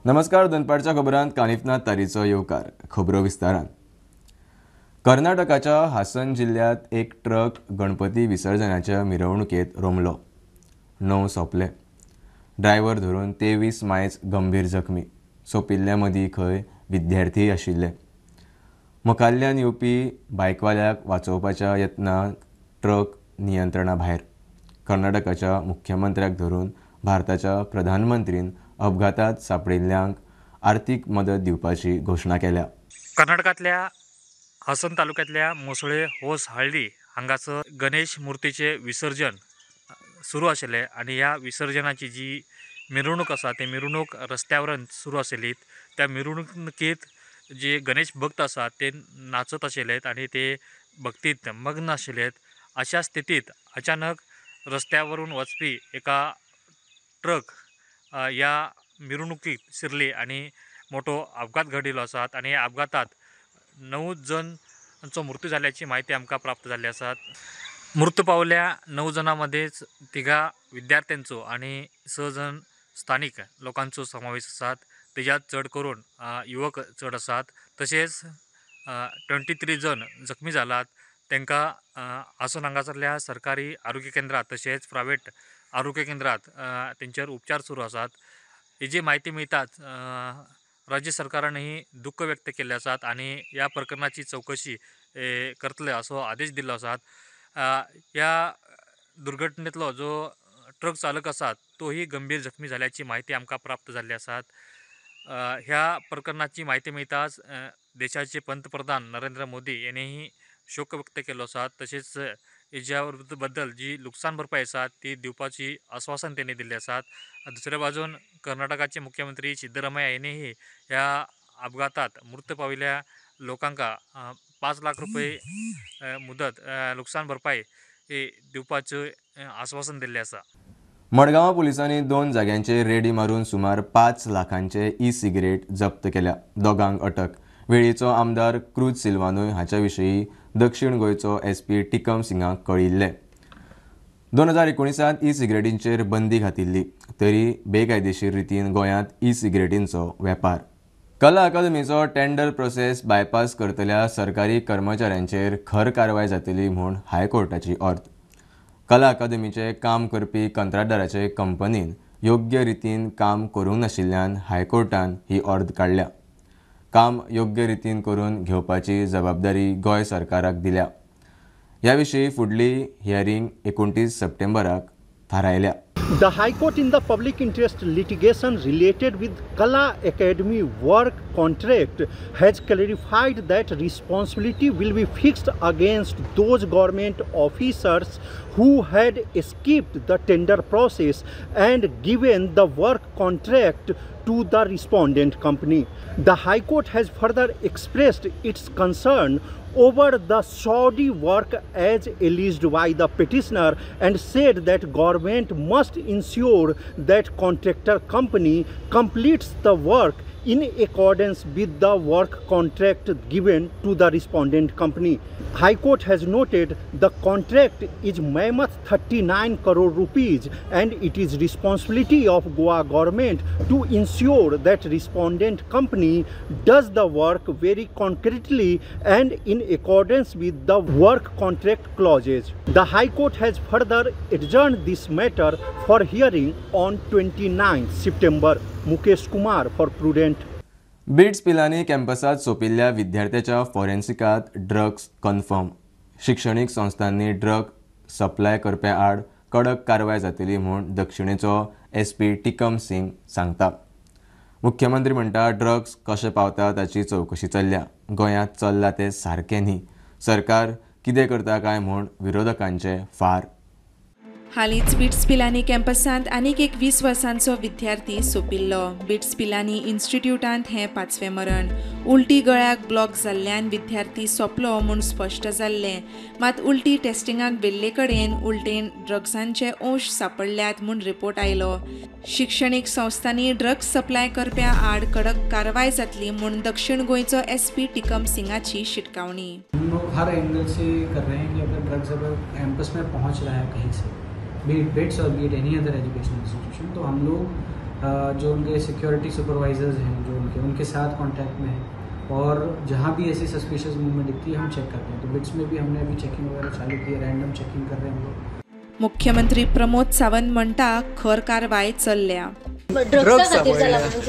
नमस्कार, दनपारच्या खबरांत कानिफनाथ तारीचो येवकार. खबरो विस्तारान. कर्नाटकाच्या हासन जिल्ल्यांत एक ट्रक गणपती विसर्जनाच्या मिरवणुकेत रोमलो. 9 सोंपले. ड्रायव्हर धरून 23 मायज गंभीर जखमी. सोंपिल्ल्या मदीं खंय विद्यार्थी आशिल्ले. मुखाल्ल्यान येवपी बायकवाल्याक वाचोवपाच्या यत्नांत ट्रक नियंत्रणा भायर. कर्नाटकाच्या मुख्यमंत्र्याक धरून भारताच्या प्रधानमंत्रीन अपघातात सापडिल्ल्यांक आर्थीक मदत दिवपाची घोशणा केल्या. कर्नाटकांतल्या हासन तालुक्यांतल्या मोसळे होस हळदी हांगासर गणेश मूर्तीचे विसर्जन सुरू आशिल्लें आनी ह्या विसर्जनाची जी मिरवणूक आसा ती मिरवणूक रस्त्यावरून सुरू आशिल्ली. त्या मिरवणुकेंत जे गणेश भक्त आसात ते नाचत आशिल्ले आनी ते भक्तीत मग्न आशिल्ले. अशा स्थितीत अचानक रस्त्यावरून वचपी एका ट्रक ह्या मिरवणुकीत शिरली आनी मोठो अपघात घडिल्लो आसात आनी ह्या अपघातात 9 जणांचो मृत्यू जाल्ल्याची म्हायती आमकां प्राप्त जाल्ली आसात. मृत्यू पावल्या 9 जाणां मदींच 3 विद्यार्थ्यांचो आनी 6 जण स्थानीक लोकांचो समावेश आसात. तेज्यात चड करून युवक चड आसात. तशेंच 23 जण जखमी जालात. तांकां आसून हांगासरल्या सरकारी आरोग्य केंद्रात तशेंच प्रायवेट आरोग्य केंद्रात तेंचेर उपचार सुरू आसात. हेजी म्हायती मेळटाच राज्य सरकारानही दुःख व्यक्त केल्ले आसात आनी ह्या प्रकरणाची चवकशी करतले असो आदेश दिल्लो आसात. ह्या दुर्घटनेतलो जो ट्रक चालक आसा तोही गंभीर जखमी जाल्याची म्हायती आमकां प्राप्त जाल्ली आसात. ह्या प्रकरणाची म्हायती मेळटाच देशाचे पंतप्रधान नरेंद्र मोदी यांनीही शोक व्यक्त केलो आसा. तशेंच हेज्या बद्दल जी लुकसाण भरपाय आसा ती दिवपाची आस्वासन त्यांनी दिल्लें आसात. दुसऱ्या बाजून कर्नाटकाचे मुख्यमंत्री सिद्धरामय्या यांनीही ह्या अपघातात मृत पाविल्ल्या लोकांक 5 लाख रुपये मुदत लुकसाण भरपाय दिवपाचें आस्वासन दिल्लें आसा. मडगांव पुलिसांनी 2 जाग्यांचेर रेडी मारून सुमार 5 लाखांचे ई सिगरेट जप्त केल्या. दोगांक अटक. वेळीचो आमदार क्रूज सिल्वानूय हाच्या विशीं दक्षिण गोंयचो SP Tikam सिंगाक कळिल्लें. 2019 ई सिगरेटींचेर बंदी घातिल्ली तरी बेकायदेशीर रितीन गोंयांत ई सिगरेटींचो वेपार. कला अकादमीचो टेंडर प्रोसेस बायपास करतल्या सरकारी कर्मचाऱ्यांचेर खर कारवाय जातली म्हूण हायकोर्टाची ऑर्द. कला अकादमीचें काम करपी कंत्राटदाराचे कंपनीन योग्य रितीन काम करूंक नाशिल्ल्यान हायकोर्टान ही ऑर्द काडल्या. काम योग्य रितीन करून घेवपाची जबाबदारी गोंय सरकाराक दिल्या. ह्या विशीं फुडली hearing 29 सप्टेंबराक थारायल्या. The High Court in the public interest litigation related with Kala Academy work contract has clarified that responsibility will be fixed against those government officers who had skipped the tender process and given the work contract to the respondent company. The High Court has further expressed its concern over the shoddy work as alleged by the petitioner and said that government must ensure that contractor company completes the work in accordance with the work contract given to the respondent company. High Court has noted the contract is mammoth 39 crore rupees and it is responsibility of Goa government to ensure that respondent company does the work very concretely and in accordance with the work contract clauses. The High Court has further adjourned this matter for hearing on 29 September. Mukesh Kumar for Prudent. BITS Pilani कॅम्पसात सोंपिल्ल्या विद्यार्थ्याच्या फॉरेन्सिकात drugs confirm. शिक्षणीक संस्थांनी drug supply करप्या आड कडक कारवाय जातली म्हूण दक्षिणेचो SP Tikam Singh सांगता. मुख्यमंत्री म्हणटा ड्रग्स कशें पावता ताची चवकशी चल्ल्या. गोंयांत चल्ला तें सारकें न्ही. सरकार कितें करता काय म्हूण विरोधकांचे फार. हालींच बिट्स पिलानी कॅम्पसांत आनीक एक 20 वर्सांचो विद्यार्थी सोंपिल्लो. बिट्स पिलानी इन्स्टिट्यूटांत हें 5वें मरण. उल्टी गळ्याक ब्लॉक जाल्ल्यान विद्यार्थी सोंपलो म्हूण स्पश्ट जाल्लें. मात उल्टी टेस्टिंगाक व्हेल्ले कडेन उल्टेन ड्रग्सांचे अंश सांपडल्यात म्हूण रिपोर्ट आयलो. शिक्षणीक संस्थांनी ड्रग्स सप्लाय करप्या आड कडक कारवाय जातली म्हूण दक्षिण गोंयचो SP Tikam सिंगाची शिटकावणी. हम लोग हर एंगल से कर रहे हैं कि अगर ड्रग्स अगर कैंपस में पहुंच रहा है कहीं से, be it BITS or be it any other educational institution, तो हम लोग जो उनके सिक्योरिटी सुपरवाइजर्स हैं, जो उनके उनके साथ कांटेक्ट में हैं और जहाँ भी ऐसी सस्पिशियस मूवमेंट दिखती है हम चेक करते हैं। तो बिट्स में भी हमने अभी चेकिंग वगैरह चालू की है, रैंडम चेकिंग कर रहे हैं हम लोग। मुख्यमंत्री प्रमोद सावंत म्हणटा खर कारवाय चल्ल्या।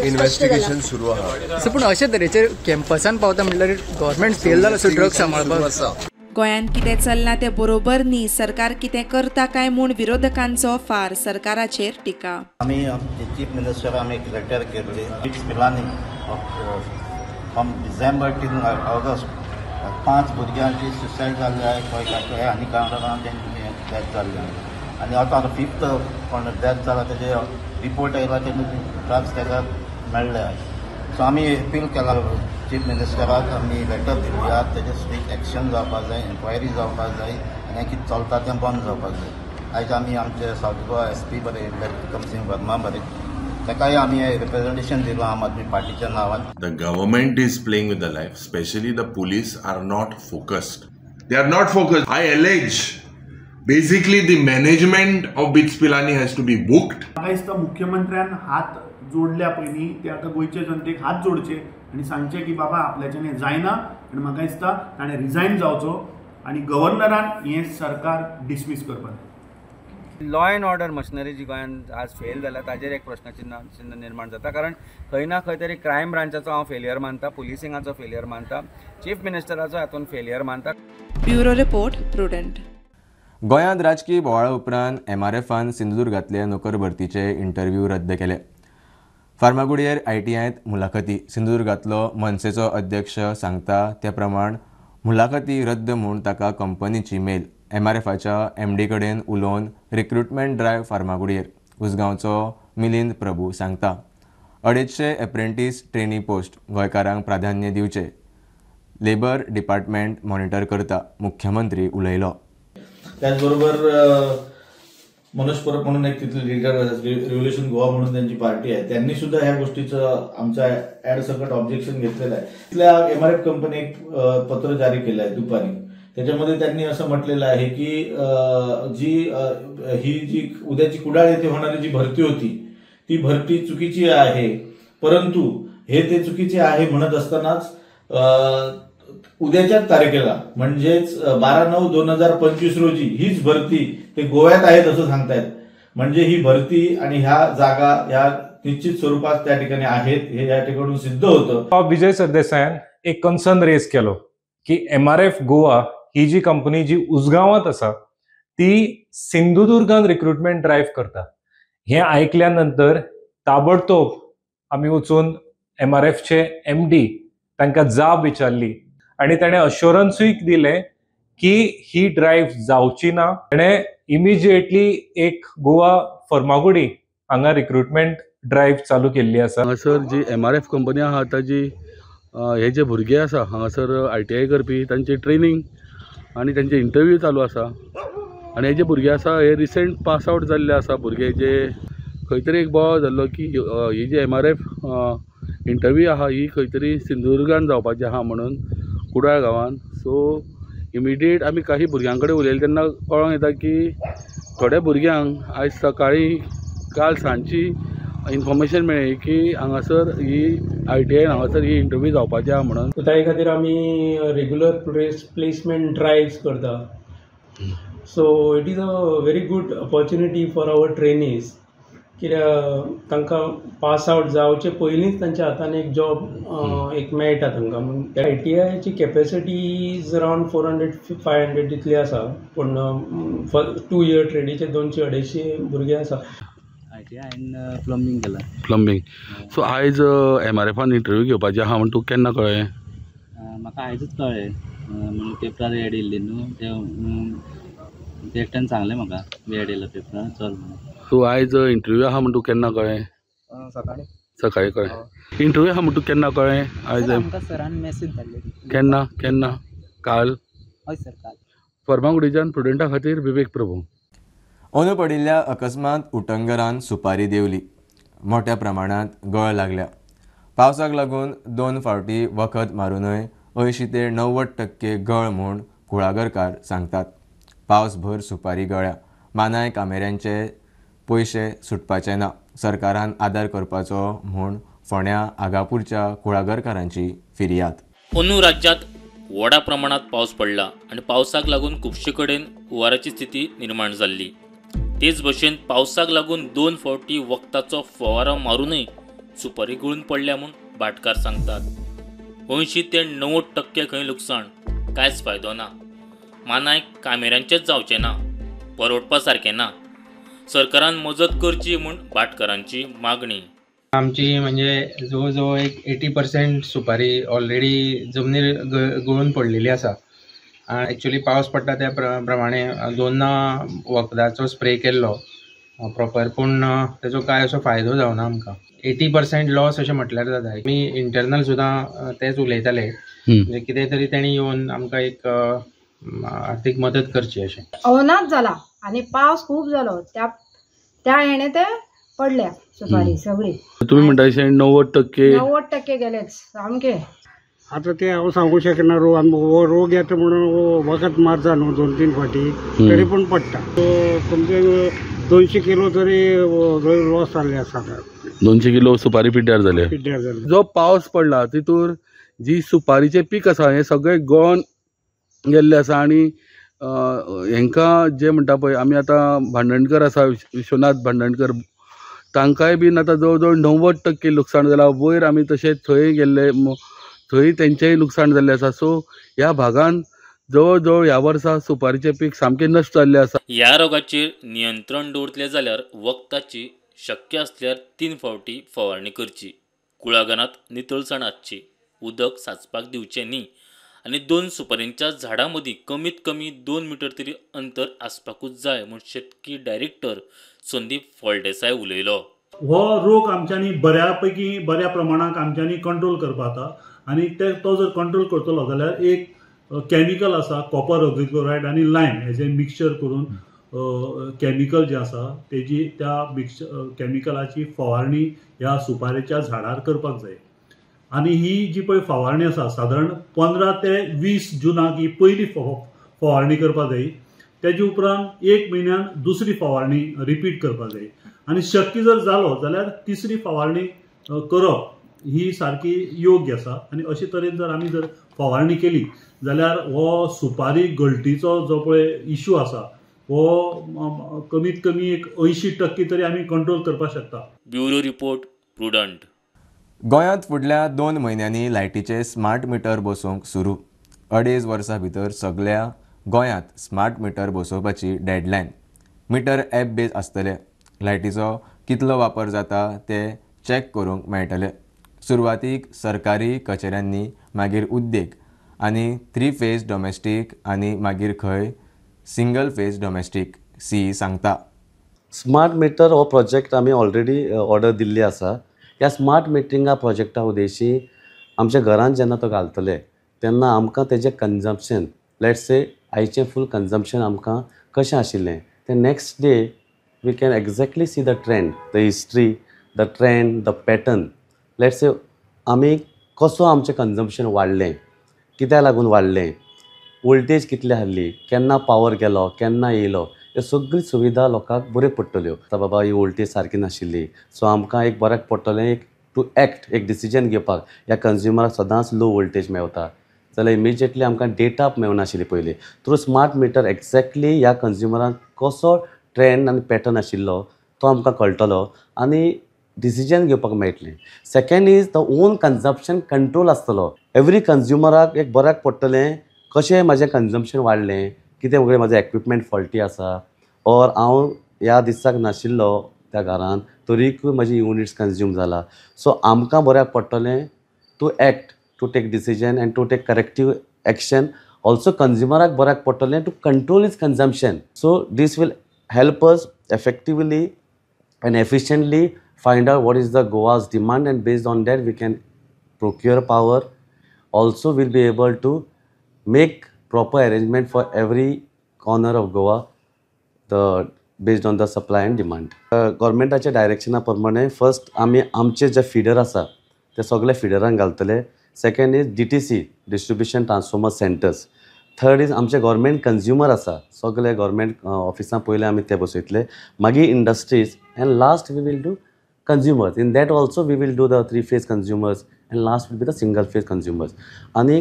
इन्व्हेस्टिगेशन सुरू आहा। पूण अशे तरेचे कॅम्पसान पावता म्हणल्यार गव्हर्मेंट फेल जाला सो ड्रग्स सांबाळपाक। गोंयांत कितें चल्लां तें बरोबर न्ही, सरकार कितें करता काय म्हूण विरोधकांचो फार सरकाराचेर टिका। आमी चीफ मिनिस्टर आमी एक लेटर केल्ली BITS Pilani from December till August 5 भुरग्यांची सुसायड जाल्ली आहा, खंय आनी कारणान तेंची डेथ जाल्ली आहा आनी आतां 5th कोण डेथ जाला तेजे रिपोर्ट आयला तेन्ना ड्रग्स ताका मेळ्ळे आहा। सो आमी अपील केला चीफ मिनिस्टराक, आमी लेटर दिल्ली आहा, तेजे स्ट्रिक्ट एक्शन जावपाक जाय, एन्क्वायरी जावपाक जाय आनी कितें चलता तें बंद जावपाक जाय। आयज आमी आमचे सावथ गोवा एस पी बरे विक्रम सिंग वर्मा बरे ताकाय आमी रिप्रेझेंटेशन दिलां आम आदमी पार्टीच्या नांवान। The government is playing with the life, specially the police are not focused. They are not focused. I allege basically the management of BITS Pilani has to be booked. म्हाका दिसता मुख्यमंत्र्यान हात जोडल्या पयलीं ते आतां गोंयचे जनतेक हात जोडचे आनी सांगचें की बाबा आपल्याच्यान हें जायना आनी म्हाका दिसता ताणें रिजायन जावचो आनी गव्हर्नरान हें सरकार डिसमीस करपाक। लॉ एंड ऑर्डर मशिनरी जी गोंयांत आज फेल जाल्या ताजेर एक प्रश्नचिन्ह निर्माण जाता, कारण खंय ना खंय तरी क्रायम ब्रांचाचो हांव फेलियर मानता, पुलिसिंगाचो फेलियर मानता, चीफ मिनिस्टराचो हातून फेलियर मानता। Bureau report, Prudent. गोंयांत राजकीय बोवाळा उपरांत एमआरएफान सिंधुदुर्गांतले नोकर भरतीचे इंटरव्यू रद्द केले। फार्मागुडयेर आयटीआयंत मुलाखती। सिंधुदुर्गांतलो मनसेचो अध्यक्ष सांगता ते प्रमाण मुलाखती रद्द म्हूण ताका कंपनीची मेल। एमआरएफाच्या एमडी कडेन उलोवन रिक्रुटमेंट ड्रायव्ह फार्मागुडयेर। उसगांवचो मिलिंद प्रभू सांगता 250 एप्रेंटीस ट्रेनी पोस्ट गोंयकारांक प्राधान्य दिवचे, लेबर डिपार्टमेंट मॉनिटर करता, मुख्यमंत्री उलयलो। त्याचबरोबर मनोज परब म्हणून एक तिथले लिडर रिव्होल्युशन गोवा म्हणून त्यांची पार्टी आहे, त्यांनी सुद्धा ह्या गोष्टीचं आमच्या ऍड सकट ऑब्जेक्शन घेतलेलं आहे। तिथल्या एमआरएफ कंपनी एक पत्र जारी केलं आहे दुपारी, त्याच्यामध्ये त्यांनी असं म्हटलेलं आहे की जी ही जी उद्याची कुडाळ येथे होणारी जी भरती होती ती भरती चुकीची आहे, परंतु हे ते चुकीचे आहे म्हणत असतानाच उद्याच्याच तारखेला म्हणजेच 12/9/2025 रोजी हीच भरती ते गोव्यात आहेत असं सांगतायत। म्हणजे ही भरती आणि ह्या जागा ह्या निश्चित स्वरूपात त्या ठिकाणी आहेत हे या ठिकाणून सिद्ध होतं। विजय सरदेसायान एक कन्सर्न रेज केलो की एमआरएफ गोवा ही जी कंपनी जी उसगांवांत आसा ती सिंधुदुर्गान रिक्रुटमेंट ड्रायव्ह करता। हें आयकल्या नंतर ताबडतोब आमी वचून एमआरएफचे एमडी तांकां जाब विचारली आनी ताणें अश्योरन्सूय दिलें की ही ड्रायव्ह जावची ना। ताणें इमिजिएटली एक गोवा फर्मागुडी हांगा रिक्रुटमेंट ड्रायव्ह चालू केल्ली आसा। हांगासर जी एमआरएफ कंपनी आहा ताजी हे जे भुरगे आसा हांगासर आयटीआय करपी तांची ट्रेनींग आनी तांचे इंटरव्यू चालू आसा आनी हे जे भुरगे आसा हे रिसेंट पास आवट जाल्ले आसा भुरगे जे खंय तरी एक बोवाळ जाल्लो की ही जी एमआरएफ इंटरव्यू आहा ही खंय तरी सिंधुदुर्गान जावपाची आहा म्हणून कुडाळ गांवान। सो इमिडिएट आमी काही भुरग्यां कडेन उलयले तेन्ना कळोंक येता की थोड्या भुरग्यांक आयज सकाळी काल सांजची इन्फॉर्मेशन मेळ्ळी की हांगासर ही आयटीआयन हांगासर ही इंटरव्यू जावपाची आहा म्हणून। ताजे खातीर आमी रेगुलर प्लेसमेंट ड्रायव्स करता। So it is a very good opportunity for our trainees कित्याक तांकां पास आवट जावचे पयलींच तांच्या हातान एक जॉब एक मेळटा तांकां। आयटीआयची कॅपेसिटी is around 400-500 इतली आसा, पूण 2 इयर ट्रेडीचे 200-250 भुरगे आसा। आयटीआयन प्लंबींग केलां। प्लंबींग। सो आयज एमआरएफान इंटरव्यू घेवपाची आहा म्हण तुका केन्ना कळ्ळें? म्हाका आयजूच कळ्ळें, म्हणून पेपरार एड येयल्ली न्हू ते एकट्यान सांगलें म्हाका एड येयला पेपरार चल म्हणून। तूं आयज इंटरव्यू आहा म्हण तुका केन्ना कळ्ळें? सकाळी। सकाळी कळ्ळें। इंटरव्यू आहा म्हण तुका केन्ना कळ्ळें? आयज आमकां सरान मॅसेज धाडली। केन्ना केन्ना? काल? हय सर काल। फर्मागुडीच्यान प्रुडंटा खातीर विवेक प्रभू। अंदू पडिल्ल्या अकस्मात उटंगरान सुपारी देंवली, मोठ्या प्रमाणांत गळ लागल्या। पावसाक लागून 2 फावटी वखद मारुनय 80 ते 90% गळ म्हूण कुळागरकार सांगतात। पावसभर सुपारी गळ्या, मानाय कामेऱ्यांचे पयशे सुटपाचे ना। सरकारान आदार करपाचो म्हूण फोंड्या आगापूरच्या कुळागरकारांची फिर्याद. अंदू राज्यांत व्हडा प्रमाणात पावस पडला आनी पावसाक लागून खुबशे कडेन हुंवाराची स्थिती निर्माण जाल्ली. तेच भशेन पावसाक लागून 2 फावटी वखदाचो फवारो मारूनय सुपारी गळून पडल्या म्हूण भाटकार सांगतात. 80 ते 90% खंय लुकसाण, कांयच फायदो ना. मानाय कामेऱ्यांचेच जावचें ना, परवडपा सारकें ना. सरकारान मजत करची म्हूण भाटकारांची मागणी. आमची म्हणजे जवळ जवळ एक 80% सुपारी ऑलरेडी जमनीर गळून पडलेली आसा. एक्चुअली पावस पडटा त्या प्रमाणे 2 वखदाचो स्प्रे केल्लो प्रॉपर, पूण तेजो कांय असो फायदो जावना आमकां. 80% लॉस अशें म्हटल्यार जाता. आमी इंटरनल सुद्दां तेच उलयताले, म्हणजे कितें तरी तेणी येवन आमकां एक आर्थीक मदत करची अशें. अवनाच जाला आनी पावस खूब जालो त्या हेणे ते पडल्या सुपारी सगळी. तुम्ही म्हणता 90% 90% गेलेच सामके. आतां ते हांव सांगू शकना. रोग येता म्हणून वखद मारता न्हू 2-3 फावटी तरी पूण पडटा. तुमचे 200 किलो तरी लॉस जाल्ले आसा. 200 किलो सुपारी पिड्ड्यार जाले. जो पावस पडला तितूर जी सुपारीचे पीक आसा हे सगळे गळोन गेल्ले आसा. आनी हेंकां जे म्हणटा पळय आमी आतां भांडणकर आसा, विश्वनाथ भांडणकर, तांकांय बीन आतां जवळ जवळ 90% लुकसाण जालां. वयर आमी तशें थंय गेल्ले, थंय तेंचेय लुकसाण जाल्लें आसा. सो ह्या भागान जवळ जवळ ह्या वर्सा सुपारीचें पीक सामकें नश्ट जाल्लें आसा. ह्या रोगाचेर नियंत्रण दवरतले जाल्यार वखदाची शक्य आसल्यार 3 फावटी फवारणी करची. कुळागरांत नितळसाण आसची, उदक साचपाक दिवचें न्ही आनी 2 सुपारींच्या झाडां मदीं कमीत कमी 2 मिटर तरी अंतर आसपाकूच जाय म्हूण शेतकी डायरेक्टर संदीप फळदेसाय उलयलो. हो रोग आमच्यांनी बऱ्यापैकी बऱ्या प्रमाणांत आमच्यांनी कंट्रोल करपा जाता आनी तो जर कंट्रोल करतलो जाल्यार एक केमिकल आसा कॉपर ऑक्सिक्लोरायड आनी लायम हेजें मिक्सचर करून केमिकल जें आसा तेजी त्या मिक्सचर केमिकलाची फवारणी ह्या सुपारेच्या झाडार करपाक जाय. आनी ही जी पळय फवारणी आसा सादारण 15 ते 20 जुनाक ही पयली फवारणी करपाक जाय. तेजे उपरांत 1 म्हयन्यान दुसरी फवारणी रिपीट करपाक जाय आनी शक्य जर जालो जाल्यार तिसरी फवारणी करप ही सारकी योग्य आसा. आनी अशे तरेन जर आमी जर फवारणी केली जाल्यार हो सुपारी गळटीचो जो पळय इशू आसा हो कमीत कमी एक 80% तरी आमी कंट्रोल करपाक शकता. Bureau report, Prudent. गोंयांत फुडल्या 2 म्हयन्यांनी लायटीचे स्मार्ट मिटर बसोवंक सुरू. 2.5 वर्सां भितर सगळ्या गोंयांत स्मार्ट मिटर बसोवपाची डेडलायन. मिटर ॲप बेज आसतले. लायटीचो कितलो वापर जाता ते चॅक करूंक मेळटले. सुरवातीक सरकारी कचेऱ्यांनी, मागीर उद्देग आनी 3 फेज डोमेस्टीक आनी मागीर खंय सिंगल फेज डोमेस्टीक, सी सांगता. स्मार्ट मिटर हो प्रोजेक्ट आमी ऑलरेडी ऑर्डर दिल्ली आसा. ह्या स्मार्ट मिटरिंगा प्रोजेक्टा उद्देशी आमच्या घरान जेन्ना तो घालतले तेन्ना आमकां तेजें कन्जम्पशन, let's say आयचें फूल कन्जम्पशन आमकां कशें आशिल्लें तें next day we can exactly see the trend, the history, the trend, the pattern. Let's say आमी कसो आमचें कन्जम्पशन वाडलें, कित्याक लागून वाडलें, वोल्टेज कितली आहली, केन्ना पावर गेलो, केन्ना येयलो, ह्यो सगळी सुविधा लोकांक बऱ्यो पडटल्यो. आतां बाबा ही वोल्टेज सारकी नाशिल्ली, सो आमकां एक बऱ्याक पडटलें एक टू एक्ट, एक डिसिजन घेवपाक. ह्या कन्ज्युमराक सदांच लो वोल्टेज मेवता जाल्यार इमिजिएटली आमकां डेटा मेळनाशिल्ली पयलीं. थ्रू स्मार्ट मिटर एक्झॅक्टली ह्या कन्ज्युमराक कसो ट्रेंड आनी पॅटर्न आशिल्लो तो आमकां कळटलो आनी डिसिजन घेवपाक मेळटलें. Second is the own consumption control आसतलो. एवरी कन्ज्युमराक एक बऱ्याक पडटलें कशें म्हाजें कन्जम्पशन वाडलें, कितें वगैरे म्हाजें एक्विपमेंट फॉल्टी आसा, ऑर हांव ह्या दिसाक नाशिल्लो त्या घरान तरीकूय म्हाजी युनिट्स कन्ज्यूम जाला. सो आमकां बऱ्याक पडटलें to act, to take decision and to take corrective action. Also कन्ज्युमराक बऱ्याक पडटलें to control his consumption. So this will help us effectively and efficiently find out what is the Goa's demand, and based on that we can procure power. Also we'll be able to make proper arrangement for every corner of Goa, the based on the supply and demand. गव्हर्मेंटाच्या डायरेक्शना प्रमाणे first आमी आमचे जे feeder आसा ते सगळे फिडरांक घालतले. Second is DTC, distribution transformer centres. Third is आमचे government consumer आसा सगळे गव्हर्मेंट ऑफिसां पयले आमी ते बसयतले, मागीर industries, and last we will do consumers. In that also we will do the 3 phase consumers and last will be the single phase consumers. आनी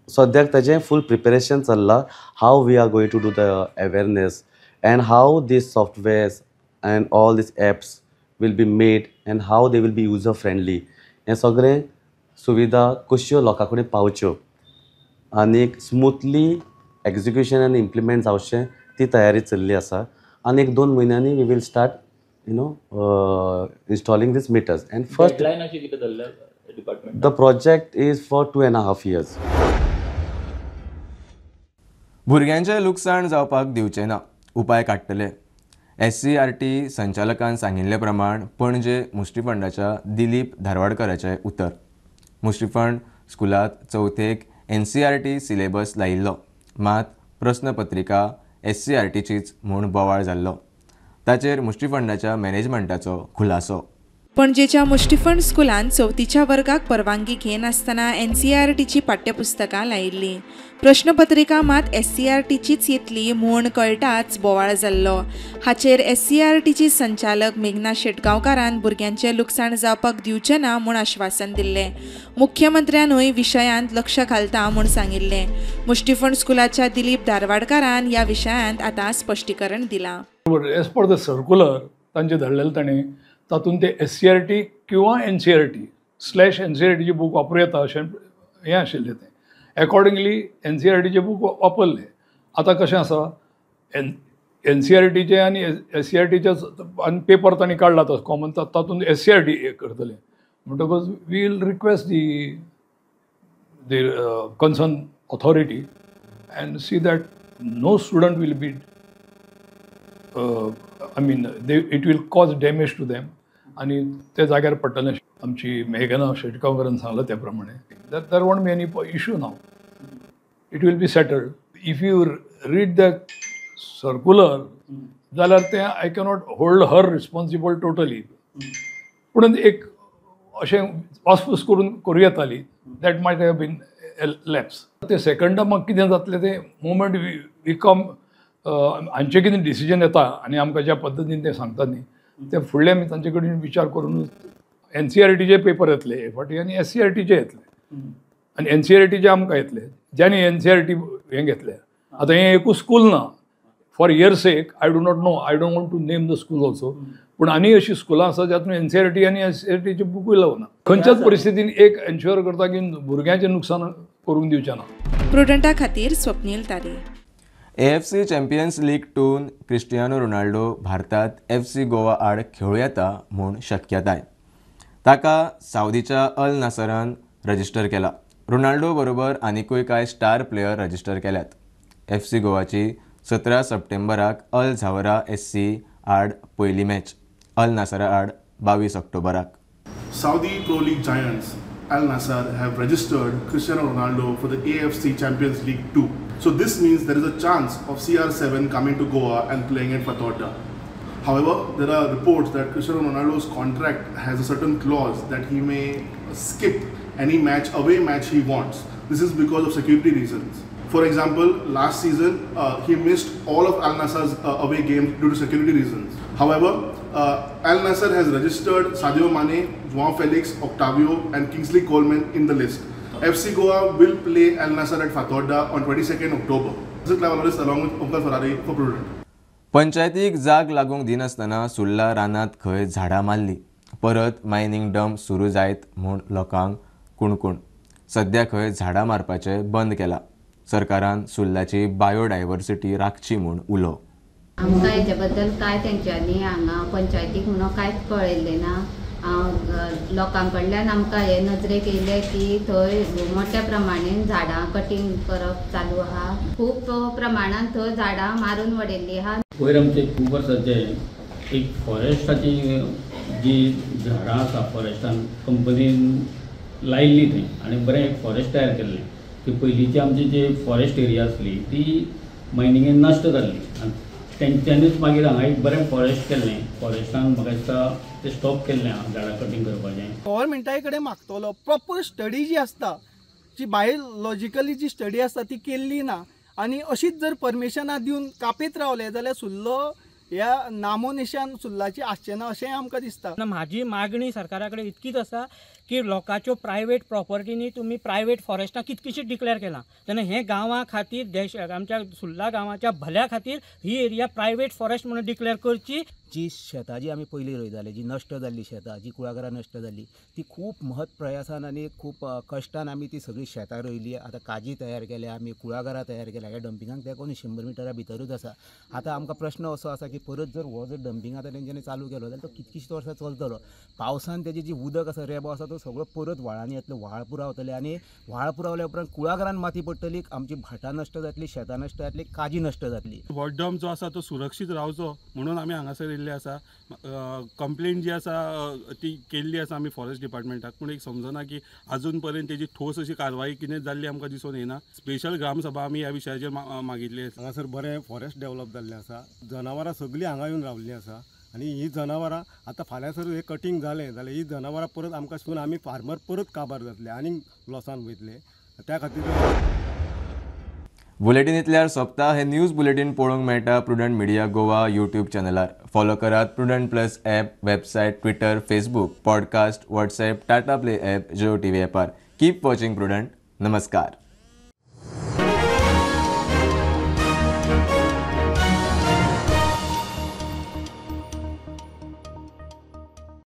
सद्याक ताजें फूल प्रिपेरेशन चल्लां, how we are going to do the awareness and how these softwares and all these apps will be made and how they will be user friendly. हें सगळें सुविधा कश्यो लोकां कडेन पावच्यो आनी स्मुथली एक्जिक्युशन आनी इम्प्लिमेंट जावचें ती तयारी चल्ली आसा. आनी एक 2 म्हयन्यांनी we will start installing these meters. And first deadline अशी कितें धरल्या department? The project is for 2.5 years. भुरग्यांचें लुकसाण जावपाक दिवचें ना, उपाय काडटले. SCRT संचालकान सांगिल्ले प्रमाण पणजे मुष्टिफंडाच्या दिलीप धारवाडकराचें उतर. मुष्टिफंड स्कुलांत चवथेक NCERT syllabus लायिल्लो, मात प्रस्नपत्रिका SCRTचीच म्हूण बोवाळ जाल्लो. ताचेर मुष्टिफंडाच्या मॅनेजमेंटाचो खुलासो. पणजेच्या मुष्टिफंड स्कुलान चवथीच्या वर्गाक परवानगी घेनासतना NCERTची पाठ्यपुस्तकां लायिल्लीं. प्रश्नपत्रिका मात SCRTचीच येतली म्हूण कळटाच बोवाळ जाल्लो. हाचेर SCRTची संचालक मेघना शेटगांवकारान भुरग्यांचें लुकसाण जावपाक दिवचें ना म्हूण आश्वासन दिल्लें. मुख्यमंत्र्यानूय विशयांत लक्ष घालता म्हूण सांगिल्लें. मुष्टिफंड स्कुलाच्या दिलीप धारवाडकारान ह्या विशयांत आतां स्पश्टीकरण दिलां. एज पर the circular तांचे धाडलेलें ताणें, तातूंत ते SCRT किंवा NCERT /NCERTचे बूक वापरूं येता अशें हें आशिल्लें तें. एकॉर्डिंगली NCERTचे बूक वापरले. आतां कशें आसा, NCERTचे आनी SCRTचे आनी पेपर तांणी काडला तो कॉमन, तातूंत SCRT करतले. म्हणटकच we will request the concern authority and see that no student will be it will cause damage to them आनी ते जाग्यार पडटलें. आमची मेघना शेटगांवकरान सांगलां त्या प्रमाणे there won't be any issue now, it will be settled. If you read the circular जाल्यार तें I cannot hold her responsible totally, पूण एक अशें वासपूस करून करूं येताली, that might have been lapse. ते सेकंडा म्हाका कितें जातलें तें मुवमेंट we कम हांचें कितें डिसिजन येता आनी आमकां ज्या पद्दतीन तें सांगता न्ही ते फुडले आमी तांचे कडेन विचार करून NCERTचे पेपर येतले हे फावटी आनी SCRTचे येतले आनी NCERTचे आमकां येतले ज्यांनी NCERT हें घेतलें. आतां हें एकूच स्कूल ना, for your sake I do not know, I don't want to name the school also, पूण आनी अशीं स्कुलां आसा जातूंत NCERT आनी SCRTचे बुकूय लावना. खंयच्याच परिस्थितीन एक एन्श्योर करता की भुरग्यांचें नुकसान करूंक दिवचें ना. प्रुडंटा खातीर Swapnil Tare. AFC champions league 2 Cristiano Ronaldo भारतात FC Goa आड खेळूं येता म्हूण शक्यताय. ताका सावदीच्या अल नासरान रजिस्टर केला. रोनाल्डो बरोबर आनिकूय कांय स्टार प्लेयर रजिस्टर केल्यात. FC गोवाची 17 सप्टेंबराक अल झावरा SC आड पयली मॅच, अल नासरा आड 22 ऑक्टोबराक. Saudi Pro League giants Al Nassr have registered Cristiano Ronaldo for the AFC Champions League 2. So this means there is a chance of CR7 coming to Goa and playing at Fatorda. However, there are reports that Cristiano Ronaldo's contract has a certain clause that he may skip any match, away match he wants. This is because of security reasons. For example, last season he missed all of Al Nassr's away games due to security reasons. However, Al Nassr has registered Sadio Mane, Joao Felix, Octavio and Kingsley Coleman in the list. FC Goa will play Al Nassr at Fatorda on 22nd October. This is Clive Alvarez along with Omkar Ferrari for Prudent. पंचायतीक जाग लागूंक दिनासतना सुर्ला रानांत खंय झाडां मारली, परत mining dump सुरू जायत म्हूण लोकांक कुणकूण. सद्या खंय झाडां मारपाचें बंद केलां. सरकारान सुर्लाची बायोडायवर्सिटी राखची म्हूण उलो. आमकां हेजे बद्दल कांय तेंच्यांनी हांगा पंचायतीक म्हणून कांयच कळयल्लें ना. लोकां कडल्यान आमकां हे नजरेक येयलें की थंय मोठ्या प्रमाणेन झाडां कटींग करप चालू आहा. खूब प्रमाणान थंय झाडां मारून वडयल्लीं आहा. वयर आमचे खूब वर्सांचे एक फॉरेस्टाची जी झाडां आसा फॉरेस्टान कंपनीन लायिल्ली थंय आनी बरें एक फॉरेस्ट तयार केल्लें. ती पयलींची आमची जी फॉरेस्ट एरिया आसली ती मायनिंगेन नश्ट जाल्ली आनी तेंच्यांनीच मागीर हांगा एक बरें फॉरेस्ट केल्लें. फॉरेस्टान म्हाका दिसता तें स्टॉप केल्लें झाडां कटींग करपाचें. गव्हर्मेंटा कडेन मागतलो प्रॉपर स्टडी जी आसता, जी बायोलॉजिकली जी स्टडी आसता ती केल्ली ना आनी अशीच जर परमिशनां दिवन कापीत रावले जाल्यार सुर्लो ह्या नामोनिशान सुर्लाची आसचें ना अशेंय आमकां दिसता. म्हाजी मागणी सरकारा कडेन इतकीच आसा की लोकांच्यो प्रायवेट प्रॉपर्टीनी तुमी प्रायवेट फॉरेस्टां कितकीशीं डिक्लेअर केलां, तेन्ना हे गांवां खातीर देश आमच्या सुर्ला गांवाच्या भल्या खातीर ही एरिया प्रायवेट फॉरेस्ट म्हणून डिक्लेअर करची. जी शेतां जी आमी पयलीं रोयताले, जी नश्ट जाल्ली शेतां, जी कुळागरां नश्ट जाल्ली, ती खूब महत् प्रयासान आनी खूब कश्टान आमी ती सगळीं शेतां रोयली. आतां काजी तयार केल्या आमी, कुळागरां तयार केल्या. ह्या डंपिंगाक तेंकून 100 मिटरा भितरूच आसा. आतां आमकां प्रश्न असो आसा की परत जर हो जर डंपिंग आतां तेंच्यांनी चालू केलो जाल्यार तो कितकीशीं वर्सां चलतलो. पावसान तेजी जी उदक आसा, रेबो आसा, तो सगळो परत व्हाळांनी येतलो, व्हाळ पुरावतले आनी व्हाळ पुरावल्या उपरांत कुळागरान माती पडटली, आमची भाटां नश्ट जातली, शेतां नश्ट जातली, काजी नश्ट जातली. हो डंप जो आसा तो सुरक्षीत रावचो म्हणून आमी हांगासर येयल्ले आसा. कंप्लेन जी आसा ती केल्ली आसा आमी फॉरेस्ट डिपार्टमेंटाक, पूण एक समजना की अजून पर्यंत तेजी ठोस अशी कारवाई कितें जाल्ली आमकां दिसून येना. स्पेशल ग्रामसभा आमी ह्या विशयाचेर मागिल्ली आसा. हांगासर बरें फॉरेस्ट डेवलप जाल्लें आसा, जनावरां सगळीं हांगा येवन रावल्लीं आसा आनी ही जनावरां आतां फाल्यां सर हें कटींग जालें जाल्यार ही जनावरां परत आमकां सून आमी फार्मर परत काबार जातले आनी लॉसान वयतले. त्या खातीर बुलेटीन इतल्यार सोंपता. हे न्यूज बुलेटीन पळोवंक मेळटा प्रुडंट मिडिया गोवा यूट्यूब चॅनलार. फॉलो करात Prudent plus app, website, Twitter, Facebook, podcast, WhatsApp, Tata Play app, Jio TV ॲपार. Keep watching prudent. नमस्कार.